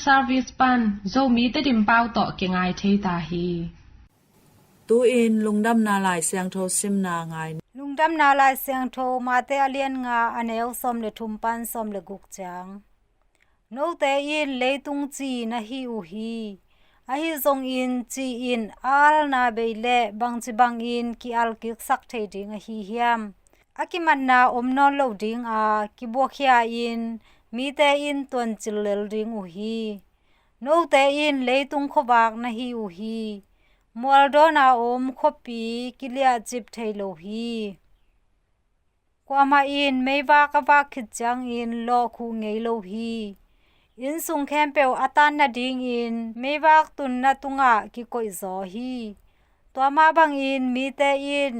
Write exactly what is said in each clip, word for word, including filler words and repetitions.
Service pan Zomi Tedim pau tawh kingai thei ta hi. Tu-in Lungdamna Lai Siangtho simna ngai ni. Lungdamna Lai Siangtho Mate a lian nga, a neu sawm le thum pan sawm le guk ciang. Note in leitung ci na hi uh hi. Ahi zongin ci in a alna bei le bangci bangin ki-al kiksak thei ding ahi hiam? A kimatna om nawn lo ding a, kibuakkhia in mite in tuancil lel ding uh hi. Note in leitung khuavak na hi uh hi. Mualdawn a om khuapi kiliahcip thei lo hi. Kuamah in meivak a vak khit ciangin lawhkhuh ngei lo hi. Innsung khempeuh a tan nadingin meivak tunna tungah kikoihzaw hi. Tua mah bangin mite in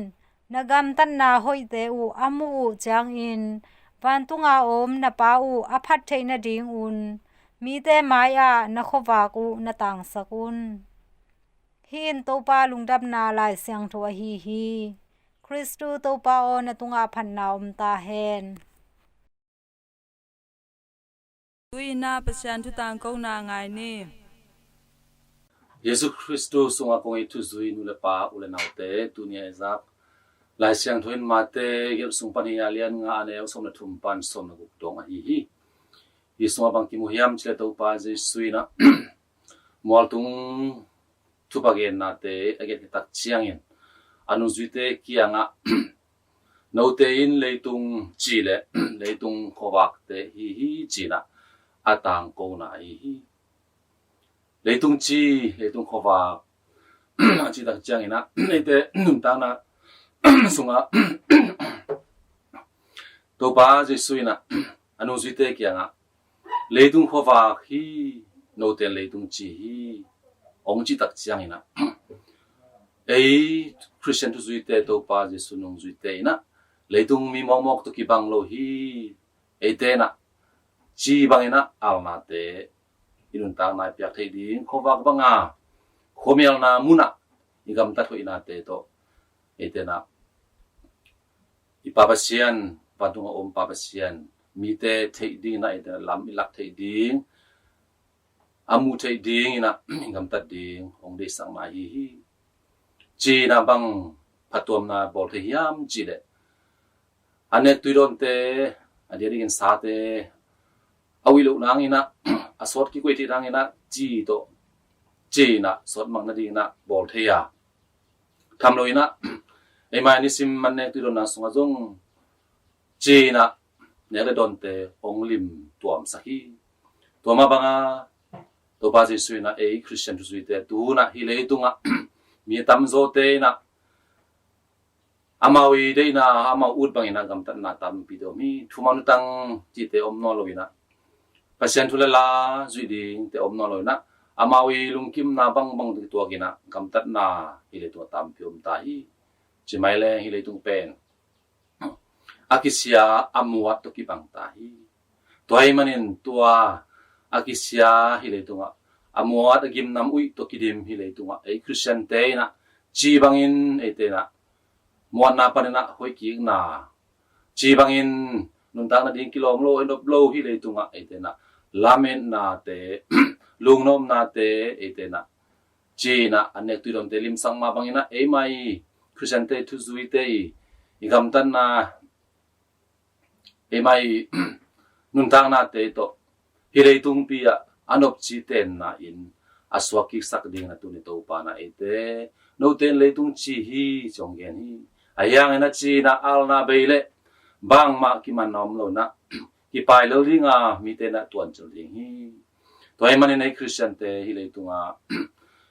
na gamtatna hoihte uh a muh uh ciangin vantunga om na Pa uh a phat theih nadingun mite mai-ah na khuavak uh na tangsak un. Hih in Topa Lungdamna Lai Siangtho ahi hi. Khristu Topa aw, na tungah phatna om ta hen. Tuina Pasian thu tangkona ngai ni. Jesu Khristu sungah kong it thuzui nu le pa, u le naute, tuni a i zak Lai Siangtho in Mate gelh sung pan hi a, lian nga, a neu sawm le thum pan sawm le guk dong ahi hi. Hih sungah bang kimu hiam cih leh Topa Jesu in ah mualtung thupha gennate a gen khit tak ciangin a nungzuite kiangah note in leitung ci le leitung khuavakte hi hi ci-in ah a tangkona ahi hi. Leitung ci, leitung khuavak a cih tak ciangin ah eite nuntakna sungah Topa Jesu in ah a nungzuite kiangah leitung khuavak hi, note in leitung ci hi, hong cih tak ciangin ah ei Khristian thuzuite, Topa Jesu nungzuite in ah leitung mi mawkmawk tawh kibang lo hi. Eite in ah ci bangin ah alnate, i nuntakna i piak theih ding khuavak banga khuamialna munah i gamtat hoihnate tawh eite in ah i Pa Pasian, vantunga om Pa Pasian, mite theih dingin ah eite in ah lam i lak theih ding, a muh theih dingin ah i gamtat ding hong deihsakna ahi hi. Ci-in ah bang phattuamna bawl thei hiam cih leh a nek tuidawnte, a diakdiakin sate a uih loh nangin ah, a sawt kikoih theih nangin ah ci tawh ci-in ah sawt mang nadingin ah bawl thei a, tham loin ah eimai nisim an nek tuidawnna sungah zong ci-in ah nek le dawnte hong lim tuamsak hi. Tua mah banga Topa Jesu in ah ei Khristian thuzuite tu hun ah hih leitungah mi tamzawte in ah amau i deihna, amau ut bangin ah gamtatna tampi te om hi. Thuman utang cihte om nawn loin ah, Pasian thu le la zuih dingte om nawn loin ah, amau i lungkimna bangbang tawh kituakin ah gamtatna hih leitungah tampi om ta hi. Ci mai leng hih leitung pen a kisia a muat tawh kibang ta hi. Tua ahih manin tua a kisia hih leitungah, a muat a gimnam uih tawh kidim hih leitungah ei Khristiante in ah ci bangin eite in ah muatna panin ah hoih kikna, ci bangin nuntak nading kilawm lo, i nop lo hih leitungah eite in ah lametnate, lungnopnate eite in ah ci-in ah a nek tuidawnte limsak mah bangin ah eimai Khristiante thuzuite i, i gamtatna, eimai nuntaknate tawh hih leitungpi ah a nopci tenna in a suak kiksak dingin ah tuni Topa in ah eite, note in leitung ci hi ci hong gen hi. Ahi hangin ah ci-in ah alna bei le bangmah kimanna om loin ah kipai lel ding a, mite in ah tuancil ding hi. Tua ahih manin ei Khristiante hih leitungah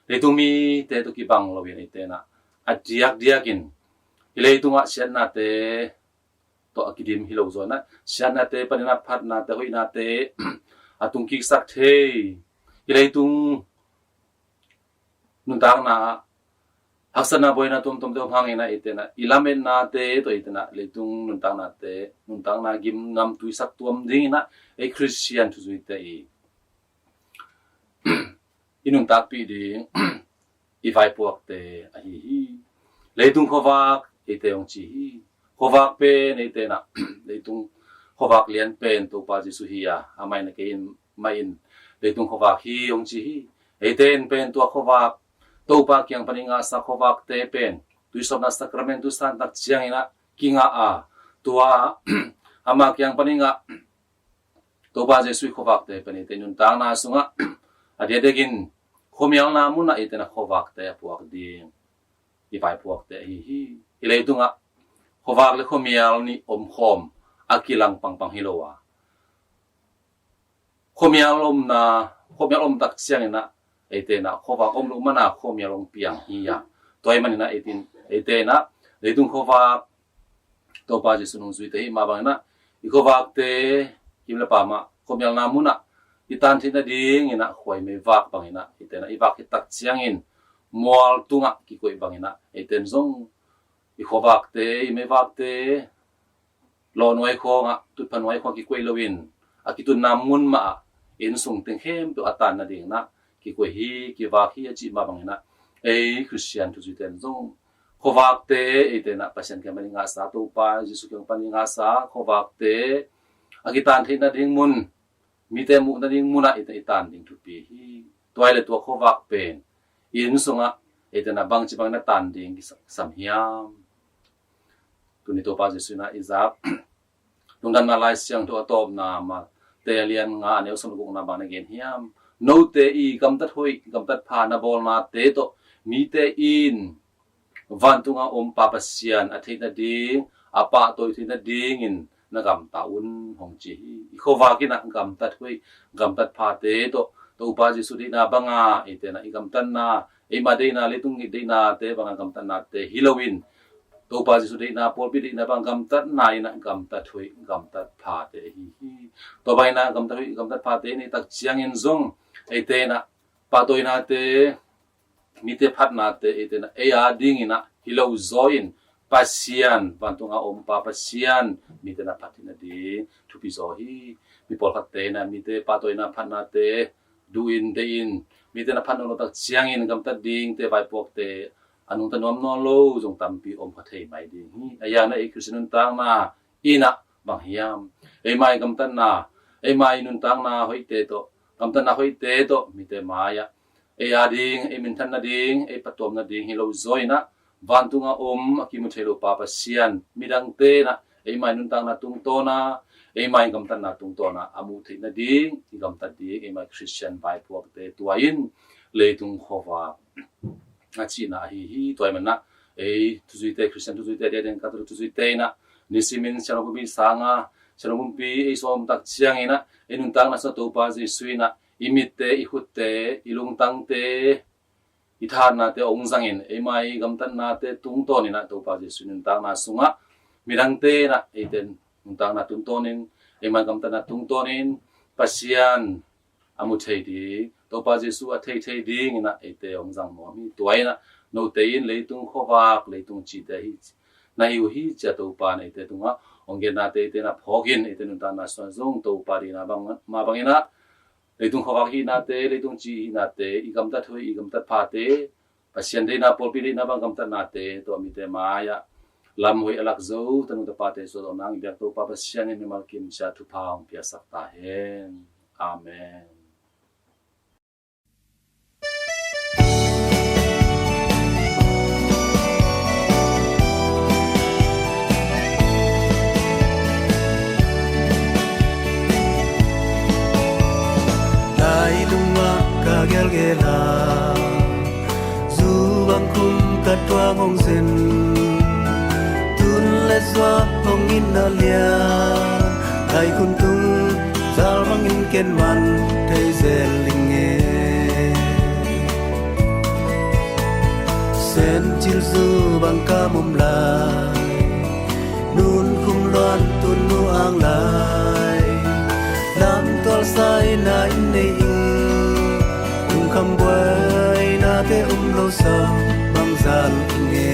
leitung mite tawh kibang loin eite in ah a diakdiakin hih leitungah siatnate tawh a kidim hi lo zaw in ah, siatnate panin ah phatnate, hoihnate a tungkiksak thei, hih leitung nuntakna ah haksatna buaina tuamtuamte om hangin ah eite in ah i lametnate tawh eite in ah leitung nuntaknate, nuntakna gimnam tuisak tuam dingin ah ei Khristian thuzuite i i nuntakpih ding i vaipuakte ahi hi. Leitung khuavak eite hong ci hi. Khuavak pen eite in ah leitung khuavak lian pen Topa Jesu hi a, amah in ah kei in, mah in leitung khuavak hi hong ci hi. Eite in pen tua khuavak, Topa kiang panin ngahsa khuavakte pen tuisawpna sakramentu san tak ciangin ah kingah a, tua ama kiang panin ngah Topa Jesuh i khuavakte pen eite nuntakna sungah a diakdiakin khuamialna munah eite in ah khuavakte a puak ding i vaipuakte ahi hi. Hih leitungah khuavak le khuamial nih omkhawm a kilang pangpang hi lo a, khuamial omna, khuamial om tak ciangin ah eite in ah khuavak om loh man a khuamial hong piang hi a, tua ahih manin ah eite in, eite in ah leitung khuavak Topa Jesuh nungzuite ahih mah bangin ah i khuavakte kim le pam ah khuamialna munah i tan theih nadingin ah khua i meivak bangin ah eite in ah i vak khit tak ciangin mual tungah kikoih bangin ah eite in zong i khuavakte, i meivakte lawhnuai khawngah, tutpha nuai khawngah kikoih loin a kitunna mun mah ah inn sung teng khempeuh a tan nadingin ah kikoih hi, kivak hi a cih mah bangin ah ei Khristian thuzuite in zong khuavakte eite in ah Pasian kiang panin ngahsa, Topa Jesuh kiang panin ngahsa khuavakte a kitan theih nading mun, mite muh nading munah eite i tan ding thupi hi. Tua ahih leh tua khuavak pen inn sungah eite in ah bangci bangin a tan ding kisam hiam? Tuni Topa Jesuh in ah i zak Lungdamna Lai Siangtho a tawpna Mate a lian nga a neu sawm le gukna bang na gen hiam? Note i gamtat hoih, gamtat pha na bawlnate tawh mite in vantunga om Pa Pasian a theih nading, a pahtawi theih nadingin na gamta un, hong ci hi. I khuavak in ah gamtat hoih, gamtat phate tawh Topa Jesuh deihna banga eite in ah i gamtatna, eima deihna, leitung deihnate banga gamtatnate hi loin Topa Jesuh deihna, pawlpi deihna bang gamtatna in ah gamtat hoih, gamtat phate ahi hi. Tua bang in ah gamtat hoih, gamtat phate i neih tak ciangin zong eite in ah pahtawinate, mite phatnate eite in ah ei a dingin ah hi lo zaw in Pasian, vantunga om Pa Pasian mite in ah phat theih nading thupi zaw hi. Mi pawlkhatte in ah mite pahtawina phatnate duh in, deih in, mite in ah phat nawn lo tak ciangin gamtat dingte, vaipuakte a nungta nuam nawn lo zong tampi om kha thei mai ding hi. A hi hang in ah ei Khristian nuntakna in ah bang hiam? Eima i gamtatna, eima i nuntakna hoihte tawh, gamtatna hoihte tawh mite mai-ah ei a ding, ei minthan nading, ei phattuam nading hi lo zaw in ah vantunga om a kimu thei lo Pa Pasian, midangte in ah eima i nuntakna tungtawn a, eima i gamtatna tungtawn a a muh theih nading i gamtat ding, eima i Khristian vaipuakte tua in leitung khuavak a cihna ahi hi. Tua ahih manin ah ei thuzuite, Khristian thuzuite, a diakdiakin Catholic thuzuite in ah nisimin sianopumpi sanga, sianopumpi ei sawm tak ciangin ah ei nuntakna sungah Topa Jesuh in ah i mitte, i khutte, i lungtangte, i thahatnate hong zangin eima i gamtatnate tungtawn in ah Topa Jesuh nuntakna sungah midangte in ah eite nuntakna tungtawn in, eima i gamtatna tungtawn in Pasian a mu thei ding, Topa Jesuh a thei thei dingin ah eite hong zang nuam hi. Tua in ah note in leitung khuavak, leitung cihte hi, na hi uh hi ci-a Topa in eite tungah hong gennate eite in ah phawkin eite nuntakna sungah zong Topa deihna bang mah bangin ah leitung khuavak hihnate, leitung cih hihnate, i gamtat hoih, i gamtat phate, Pasian deihna, pawlpi deihna bang gamtatnate tawh mite mai-ah lam hoih a lak zo tanu tapate suah zawh nang i biak Topa Pasian in mimal kim sia thupha hong piasak ta hen. Amen. Lai lungah ka gelgel a, zu bang khum ka tuang hong zen. Tun le zua hong itna lian, kai khun tung zal bangin ken man thei zel ing e. Sen cil zu bang ka mum lai, nun khum luan tun nu ang lai. Lam tual sai na in nei ing, lungkham buaina te um lo sa bang zal ing e.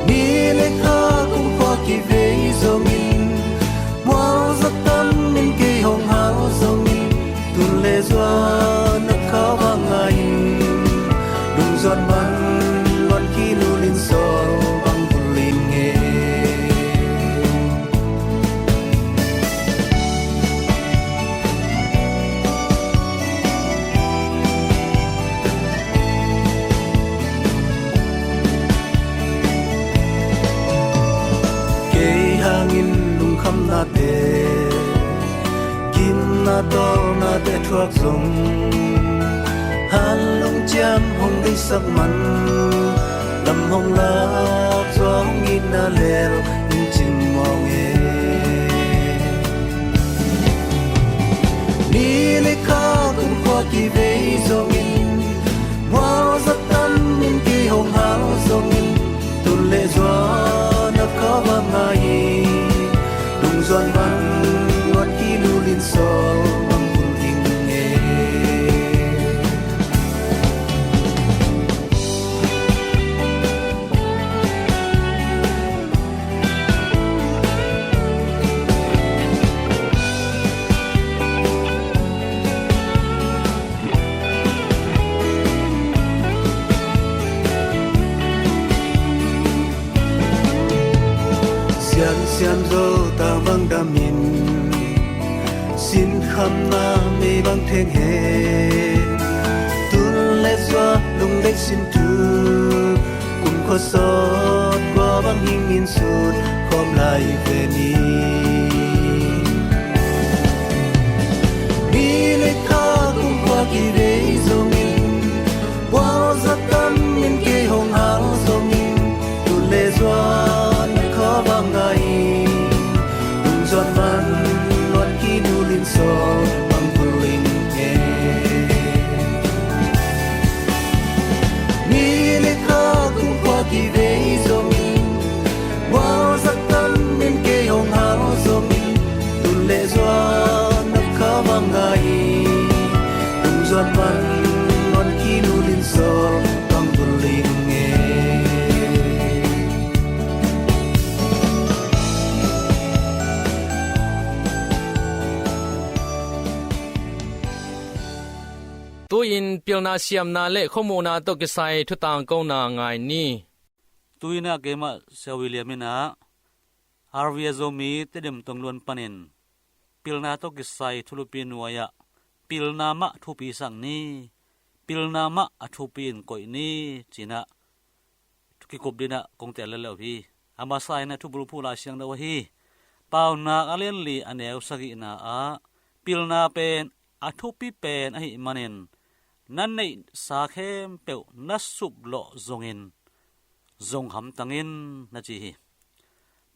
Ni le kha kum khua kivei zongin, mual zak tam in kei hong hau zongin, tun le zua na khau bang ngai in, lungzuan man luan ki lulin sawl bang bul ing e. Nate, gimna tawlnate thuak zong, hanlung ciam hong beisak man, lam hong lak zua hong itna lel in cim mawng e. Ni le kha kumkhua kivei zongin, mualzat tam in kei hong hal zongin, tun le zuan a kha va ngai hi. Lungzuan man luat ki lulin sawl bang kul ding e. Siansian zo tang bang damin, sinkhamna mei bang theng hen. Tun le zua lungdei sin tu, kumkhua sawt kua bang hingin sut khawm lai ve ni. Ni le kha kumkhua kivei zongin, mualzat tam in kei hong hal zongin, tun le zuan kha va ngai. Lungzuan man luat ki lulin sawl bang kul ding e. Ni le kha kumkhua kivei zongin, mualzat tam in kei hong hal zongin, tun le zuan kha va ngai. Lungzuan man luat ki lulin sawl bang kul ding e. Tu-in pilna siamna le khuamuhna tawh kisai thutangkona ngai ni. Tu-in ah keimah Sia William in ah R V A Zomi Tedim Tongluan panin pilna tawh kisai thulupi nuai-ah pilna mah thupi sak ni, pilna mah a thupi in koih ni, ci-in ah kikup dingin ah kong tel lel uh hi. A masa in ah thubulphuh Lai Siangtho ahi Paunak a lian li a neu sagihna ah, pilna pen a thupi pen ahih manin na neihsa khempeuh na suplawh zongin zong hamtang in, na ci hi.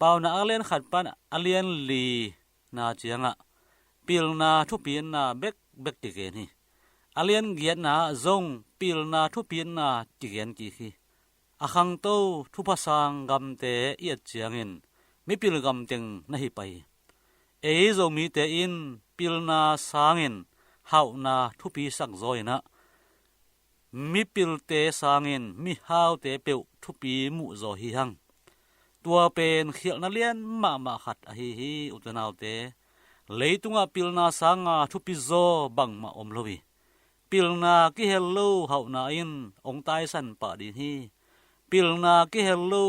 Paunak a lian khat pan a lian li na ciangah pilna thupina bekbek kigen hi. A lian giatna ah zong pilna thupina kigen kik hi. A khangto thupha sang gamte i et ciangin mipil gamteng na hi pah hi. Ei Zomite in pilna sangin hauhna thupi sak zaw in ah, mipilte sangin mihaute peuh thupi muh zaw hi hang. Tua pen khialhna lian mahmah khat ahi hi, ute naute. Leitungah pilna sanga thupi zaw bangmah om lo hi. Pilna kihel lo hauhna in hong taisan pah ding hi. Pilna kihel lo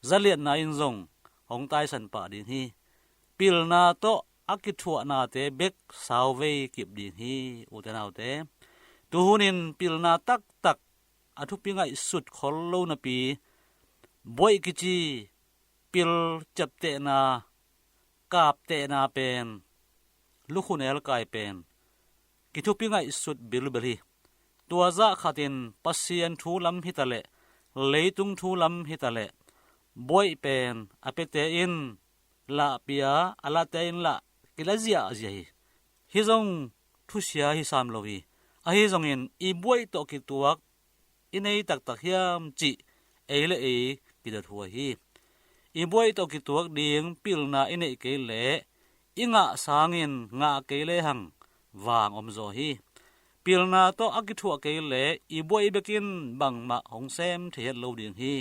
zaliatna in zong hong taisan pah ding hi. Pilna tawh a kithuahnate bek sauvei kip ding hi, ute naute. Tuhunin pilna taktak a thupi ngaihsut khol lo napi, buaih kici pil ciaptehna, kaptehna pen, lukhun elkai pen kithupi ngaihsut bilbel hi. Tua zah khatin Pasian thu lam hitaleh, leitung thu lam hitaleh, buaih pen a piate in lahpia, a late in lah kila ziahziah hi. Hih zong thusia hi sam lo hi. Ahi zongin i buaih tawh kituak i nei taktak hiam cih ei le ei kidothuai hi. I buaih tawh kituak ding pilna i neih kei leh i ngah sangin ngah kei lehang vang om zaw hi. Pilna tawh a kithuah kei leh i buaih bekin bangmah hong sem thei het lo ding hi.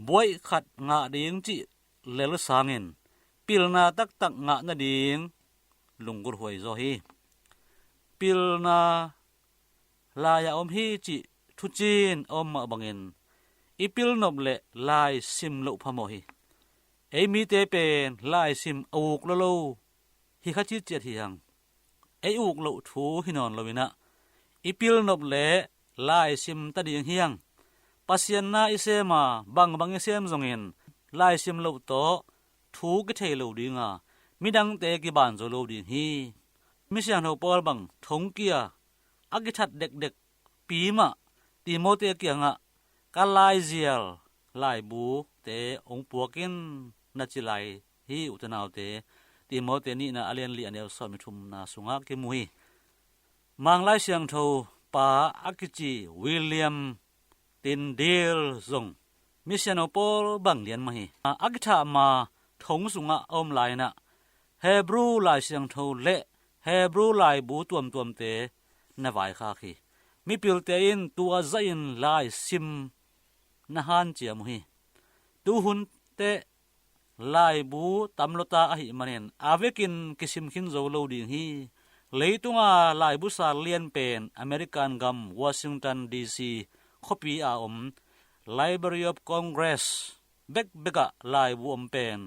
Buaih khat ngah ding cih lel sangin pilna taktak ngah nading lunggulhhuai zaw hi. Pilna lai-ah om hi cih thuciin a om mah bangin i pilnop le laisim loh phamawh hi. Ei mite pen laisim a uk lolo hi kha citciat hi hang. Ei uk loh thu hi nawn lo in ah, i pilnop le laisim ta ding hi hang. Pasian na i sem a, bangbang i sem zongin laisim loh tawh thu kithei lo dinga, midangte kiban zo lo ding hi. Misiangtho Paul bang thongkia a kithat dekdek pi mah Timoti kiangah ka laizial laibute hong puak in na ci lai hi, ute naute. Timoti nihna a lian li a neu sawm le thumna sungah kimu hi. Mang Lai Siangtho pa a kici William Tyndale zong Misiangtho Paul bang lian mah hi. A kithah ma thong sungah a om lai-inah Hebrew Lai Siangtho le Hebrew laibu tuamtuamte na vaikhak hi. Mipilte in tua zahin lai sim na hanciam uh hi. Tuhun teh laibu tam lota ahih manin a vekin kisim khin zo lo ding hi. Leitunga laibu sal lian pen American gam Washington D C khuapi a om Library of Congress bekbekah laibu om pen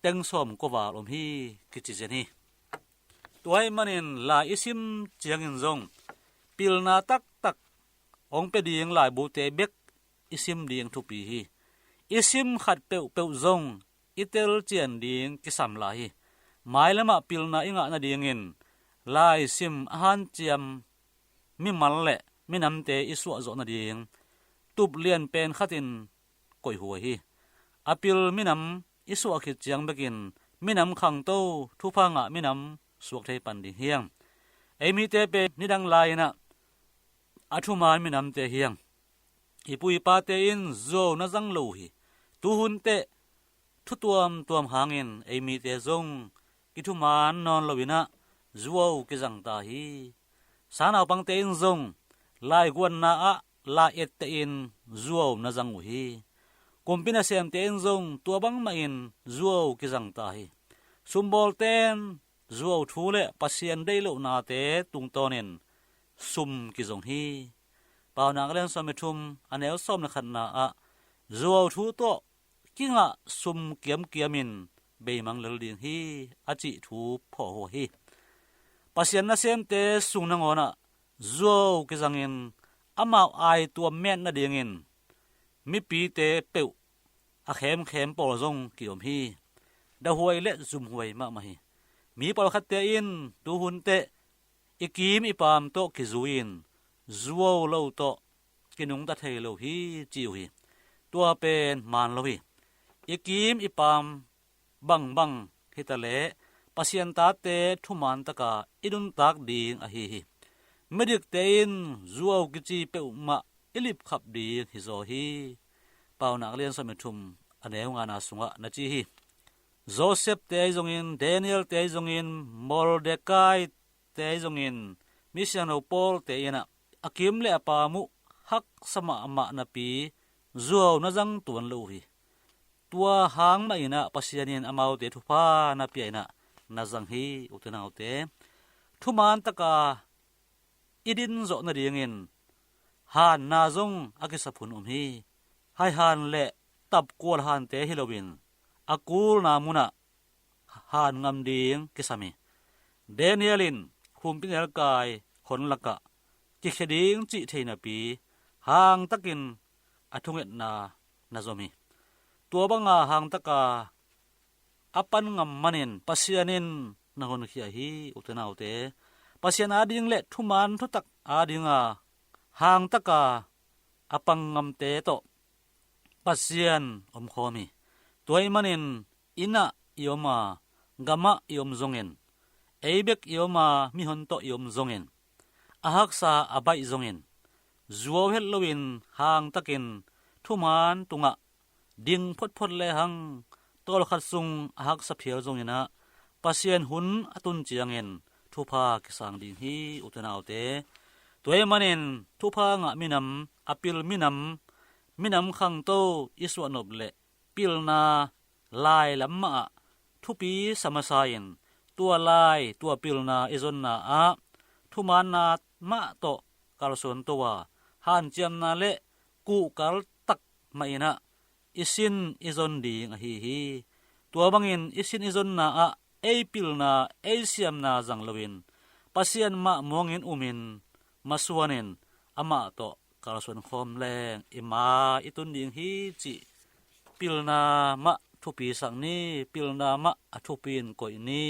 teng sawm kua val om hi kici zen hi. Tua ahih manin lai i sim ciangin zong pilna taktak hong pia ding laibute bek i sim ding thupi hi. I sim khat peuhpeuh zong i telcian ding kisam lai hi. Mailamah pilna i ngah nadingin lai sim a hanciam mimal le minamte i suahzawh nading tup lian pen khatin koihhuai hi. A pil minam i suah khit ciang bekin minam khangto thupha ngah minam suak thei pan ding hiang. Ei mite pen nidang lai-inah a thuman minamte hiang. I pu i pate in zuau na zang lo uh hi. Tuhun teh thu tuamtuam hangin ei mite zong kithuman nawn loinah zuau kizang ta hi. Sangnaupangte in zong laiguanna ah lai ettehin zuau na zang uh hi. Kumpi nasemte in zong tua bangmahin zuau kizang ta hi. Sumbawlten zuau thu le Pasian deih lohnate tungtawnin sum kizong hi. Paunak a lian sawm le thum a neu sawm le khatna ah zuau thu tawh kingah sum kiamkiamin beimang lel ding hi a cih thu phawhhuai hi. Pasian nasemte sung nangawnah zuau kizangin amau aituam met nadingin mipite peuh a khemkhem pawl zong kiom hi. Dahuai le zumhuai mahmah hi. Mi pawlkhatte in tuhun teh i kim i paam tawh kizui-in zuau lo tawh kinungta thei lo hi ci uh hi. Tua pen maan lo hi. I kim i paam bangbang hitaleh Pasian tate thuman taka i nuntak ding ahi hi. Midikte in zuau kici peuhmah i lipkhap ding hizaw hi. Paunak a lian sawm le thum a neu ngana sungah na ci hi. Joseph-te ahi zongin, Daniel-te ahi zongin, Mordecai-te ahi zongin, Misiangtho Paul-te inah a kim le a paam uh haksa mahmah napi zuau na zang tuan lo uh hi. Tua hang mah inah Pasian in amaute thupha na pia inah na zang hi, ute naute. Thuman taka i din zawh nadingin hanna zong a kisap hun om hi. Haihan le tapkual hante hi loin a kulna munah han ngam ding kisam hi. Daniel in humpinelkai hon lakah kikhia ding cih thei napi hangtakin a thungetna na zom hi. Tua banga hangtaka a pan ngam manin Pasian in na honkhia hi, ute naute. Pasian ading le thuman thutak adinga hangtaka a pang ngamte tawh Pasian omkhawm hi. Tua ahih manin innah i om a, gamah i om zongin, ei bek i om a, mihon tawh i om zongin, a haksa a baih zongin, zuau het loin hangtakin thuman tungah ding photphot lehang tawlkhat sung a haksa phial zonginah Pasian hun a tun ciangin thupha kisang ding hi, ute naute. Tua ahih manin thupha ngah minam, a pil minam, minam khangto i suahnop leh pilna lai lam mahah thupi sa masa in tua lai tua pilna i zonna ah thumaanna mah tawh kalsuan to a, hanciamna le kuhkal tak mah inah i sin i zon ding ahi hi. Tua bangin i sin i zonna ah ei pilna ei siamna zang loin Pasian mah muangin umin masuanin amah tawh kalsuan khawm leng i ma i tun ding hi cih pilna mah thupisak ni, pilna mah a thupi in koih ni,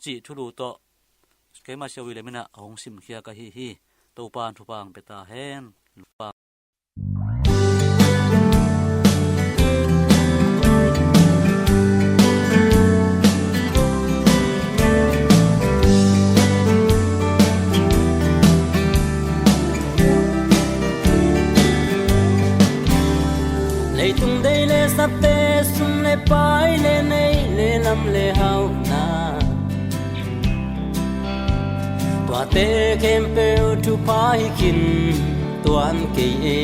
cih thulu tawh keimah Sia William in ah hong simkhia ka hi hi. Topa'n thupha hong pia ta hen. Leitung dei le sapte, sum le pai le neih le lam le hauhna, tuate khempeuh thupha hi khin tuan kei e.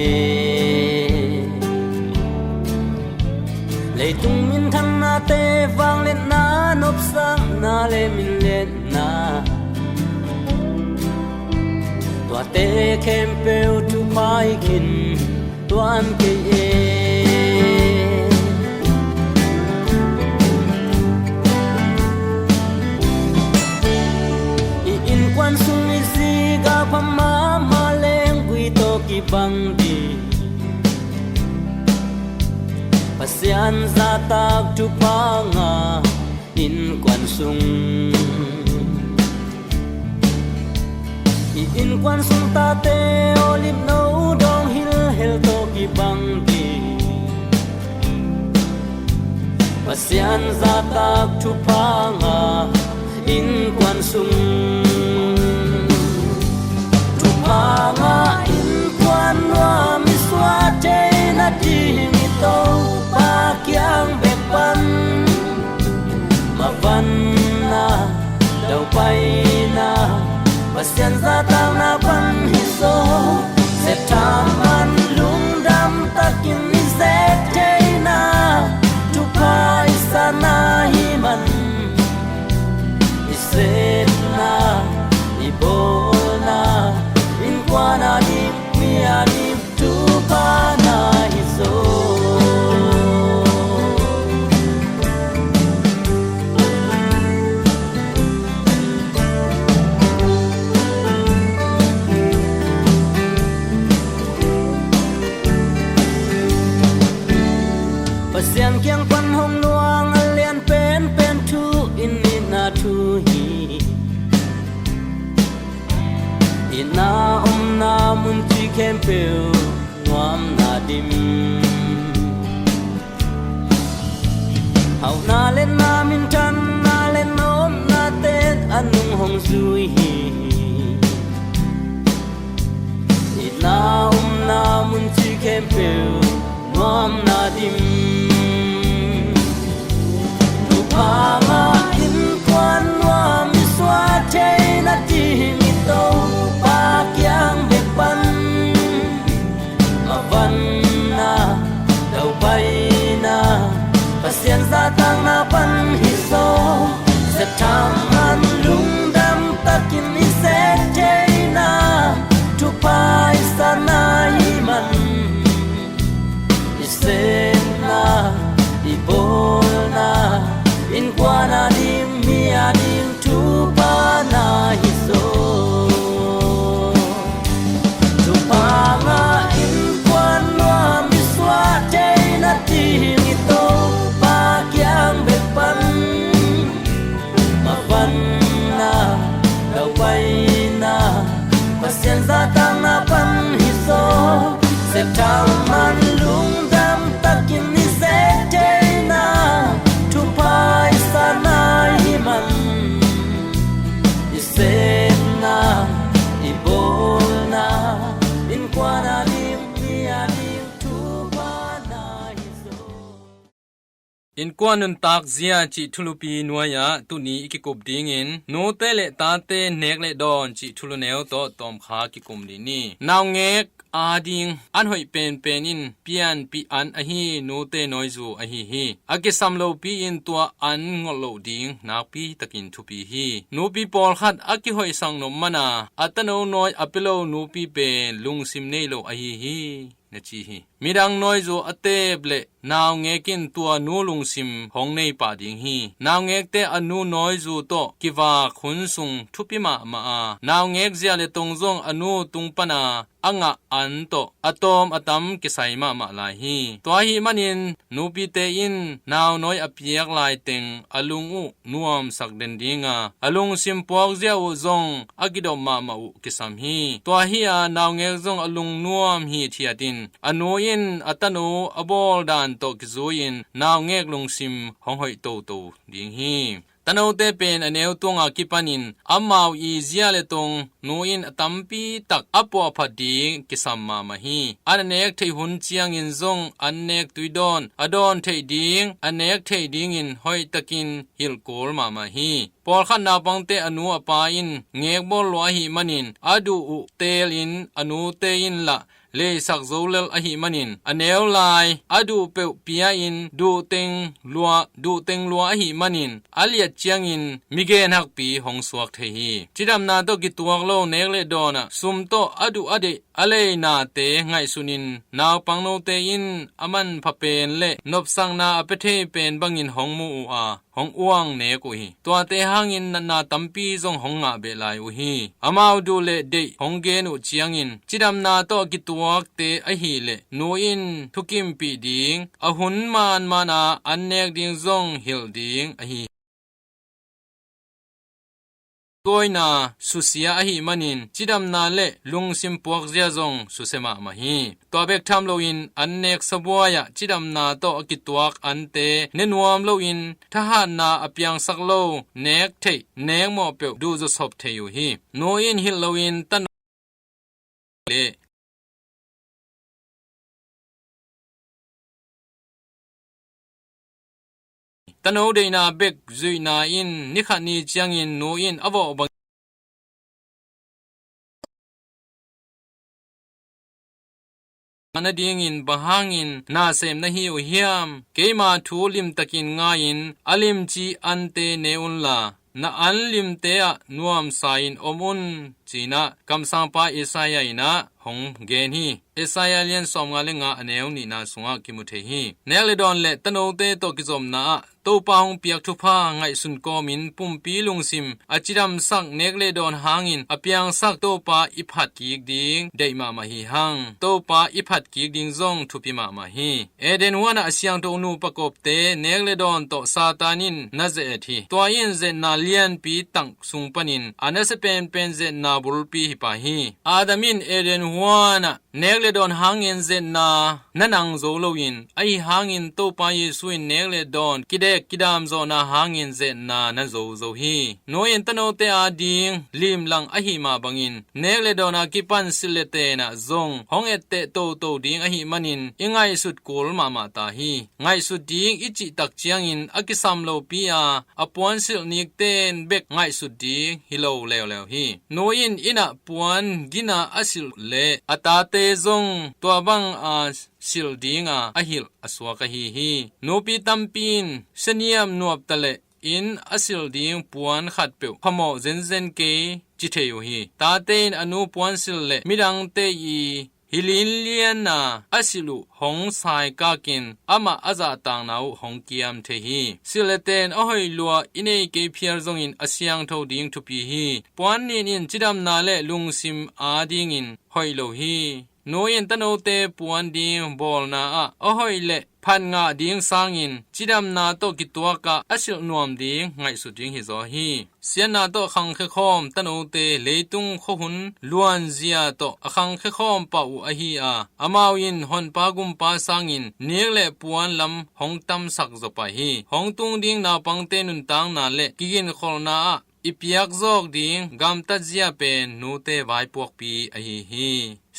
Leitung minthannate, vangliatna, nopsakna le minliatna, tuate khempeuh thupha hi khin tuan kei e. I innkuan sung i zi galpha mahmah leng gui tawh kibang ding, Pasian zahtak thupha ngah innkuan sung. I innkuan sung tate olive no dawng hilhhel tawh kibang ding, Pasian zahtak thupha ngah innkuan sung. Thupha ngah innkuan nuam i suah theihna ding i Topa kiang bek pan mavanna, daupaina, Pasian zahtakna pan hi zaw. Sep thaman lungdam takin i zek theihna, thupha i sahna hi man. I sepna, i bawlna, innkuan a ding, mi a ding, thupha na hi zaw. Pasian kiang pan hong luang a lian penpen thu in itna thu hi. Itna omna mun ci khempeuh nuamna dim. Hauhna le na, minthanna le nopna ten a nung hong zui hi. Itna omna mun ci khempeuh nuamna dim. Thupha ngah innkuan nuam i suah theihna ding i Topa kiang bek pan mavanna, daupaina, Pasian zahtakna pan hi zaw. Sep thaman lungdam takin i zek theihna, thupha i sahna hi man. I sepna, i bawlna, innkuan a ding, mi a ding, thupha na hi zaw. Thupha ngah innkuan nuam i suah theihna ding i Topa kiang bek pan mavanna, daupaina, Pasian zahtakna pan hi zaw. Sep thaman lungdam takin i zek theihna, thupha i sahna hi man. I sepna, i bawlna, innkuan a ding, mi a ding, thupha na hi zaw. Innkuan nuntak zia cih thulupi nuai-ah tuni i kikup dingin, nute le tate nek le dawn cih thuluneu tawh tawmkha kikum ding ni. Naungek a ding an hoih penpen in pianpih an ahi nute nawizu ahi hi. A kisam lopi in tua an ngolh loh ding nakpi takin thupi hi. Nupi pawlkhat a kihoihsak nop mana a tano nawi a pia lo nupi pen lungsim nei lo ahi hi. na ci hi. Midang nawizu a teep le naungek in tua nu lungsim hong nei pah ding hi. Naungekte a nu nawizu tawh kivak hun sung thupi mahmah a, naungek zia le tong zong a nu tung pana a ngah an tawh a tawm a tam kisai mahmah lai hi. Tua ahih manin nupite in naunawi a piak laiteng a lung uh nuamsak den ding a, a lungsim puakzia uh zong a kidop mahmah uh kisam hi. Tua hi a, naungek zong a lungnuam hithiat in a nu in a tanu a bawl dan tawh kizui-in naungek lungsim hong hoih toto ding hi. Tanote pen a neu tunga kipanin amau i zia le tong nu in a tampi tak a puahphat ding kisam mahmah hi. An a nek theih hun ciangin zong an nek tui dawn a dawn theih ding a nek theih dingin hoihtakin hilh kul mahmah hi. Pawlkhat naupangte a nu a pa in ngek bawl lua ahih manin a duh uh teelin a nute in lah leisak zo lel ahih manin a neu lai a duh peuh pia-in duhteng lua, duhteng lua ahih manin a liat ciangin migen hakpi hong suak thei hi. Cidamna tawh kituak lo nek le dawnah sum tawh a duh a deih a leinate ngaihsunin naupang note in a manpha pen le nopsakna a pia thei pen bangin hong mu uh a, hong uang nek uh hi. Tuate hangin natna tampi zong hong ngah beh lai uh hi. Amau duh le deih hong gen uh ciangin cidamna tawh a kituakte ahileh nu in thukimpih ding, a hun manmana an nek ding zong hilh ding ahi hi. Tuaina susia ahih manin cidamna le lungsim puakzia zong susia mahmah hi. Tua bek tham loin an nek sabuai-ah cidamna tawh a kituak ante ne nuam loin thahatna a piangsak lo nek theih nek mawh peuh duhzaw sop thei uh hi. Nu in hilh loin tano le tano deihna bek zuihna in nikhat ni ciangin nu in a vawh bang nadingin bang hangin na sem na hi uh hiam? Keima thu limtakin ngai-in a limci ante ne unla na an limte ah nuamsa-in om un, ci-in ah kamsangpa Isaiah in ah hong gen hi. Isaiah lian sawmnga le nga a neu nihna sungah kimu thei hi. Nek le dawn le tanote tawh kizopna ah Topa hong piak thupha ngaihsun kawmin pumpi lungsim a cidamsak nek le dawn hangin a piangsak Topa i phat kik ding deih mahmah hi hang. Topa i phat kik ding zong thupi mahmah hi. Eden huanah a siangtho nupa kawpte nek le dawn tawh Satan in na ze-et hi. Tua in zetna lianpi tang sung panin a nasia penpen zetna bulpi hi pah hi. Adam in Eden huanah nek le dawn hangin zetna na nang zo loin, ahi hangin Topa Jesu in nek le dawn kidek kidam zawhna hangin zetna na zo zo hi. Nu in tanote ading limlang ahih mah bangin nek le dawn a kipan silh le tenah zong hong etteh toto ding ahih manin i ngaihsut kul mahmah ta hi. Ngaihsut ding i cihtak ciangin a kisam lopi a, a puan silh nikten bek ngaihsut ding hi lo leuleu hi. Nu in inn ah puan gina a silh le a tate zong tua bang a silh dinga a hilh a suak ahi hi. Nupi tampi in seniam nuapta le in a silh ding puan khatpeuh phamawh zenzen kei ci thei uh hi. Tate in a nu puan silh le midangte i hi linlianna a silh uh hong saikakin amah a zahtakna uh hong kiam thei hi. Silh le ten a hoih lua i nei kei phial zongin a siangtho ding thupi hi. Puan nin in cidamna le lungsim adingin hoih lo hi. Nu in tanote puan ding bawlna ah a hoih le phat ngah ding sangin cidamna tawh kituak ah a silh nuam ding ngaihsut ding hizaw hi. Siatna tawh khangkhia khawm tanote leitung khuahun luanzia tawh a khangkhia khawm pah uh ahi a, amau in honpa gumpa sangin nik le puan lam hong tamsak zaw pah hi. Hong tung ding naupangte nuntakna le kiginkholhna ah i piak zawk ding gamtatzia pen nute vaipuakpi ahi hi.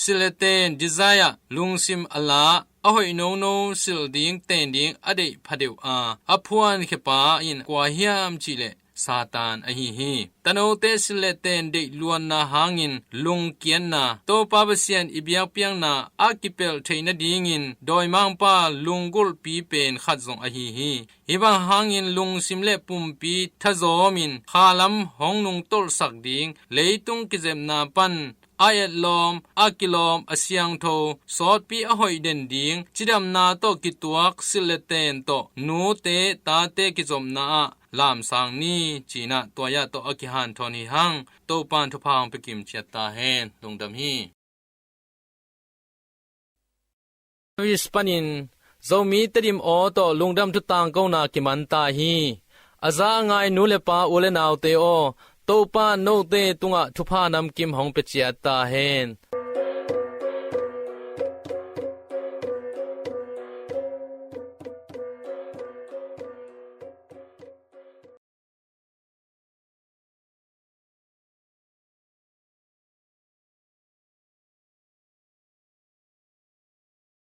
Silh le ten desire lungsim a la a hoih nono silh ding ten ding a deih phadeuh a, a phuankhia pa in kua hiam cihleh Satan ahi hi. Tanote silh le ten deih luanna hangin lungkiatna, Topa Pasian i biakpiakna a kipelh theih nadingin dawimangpa lunggulhpi pen khat zong ahi hi. Hih bang hangin lungsim le pumpi thazawmin khalam hong nungtolhsak ding leitung kizepna pan a etlawm, a kilawm, a siangtho, sawtpi a hoih den ding, cidamna tawh kituak silh le ten tawh nute tate kizopna ah lamsang ni, ci-in ah tua zah tawh a kihanthawn hi hang. Topa'n thupha hong pia kim ciat ta hen. Lungdam hi. Paris panin Zomi Tedim aw tawh lungdam thu tangkona kiman ta hi. A za a ngai nu le pa, u le naute aw, Topa'n note tungah thupha namkim hong pia ciat ta hen.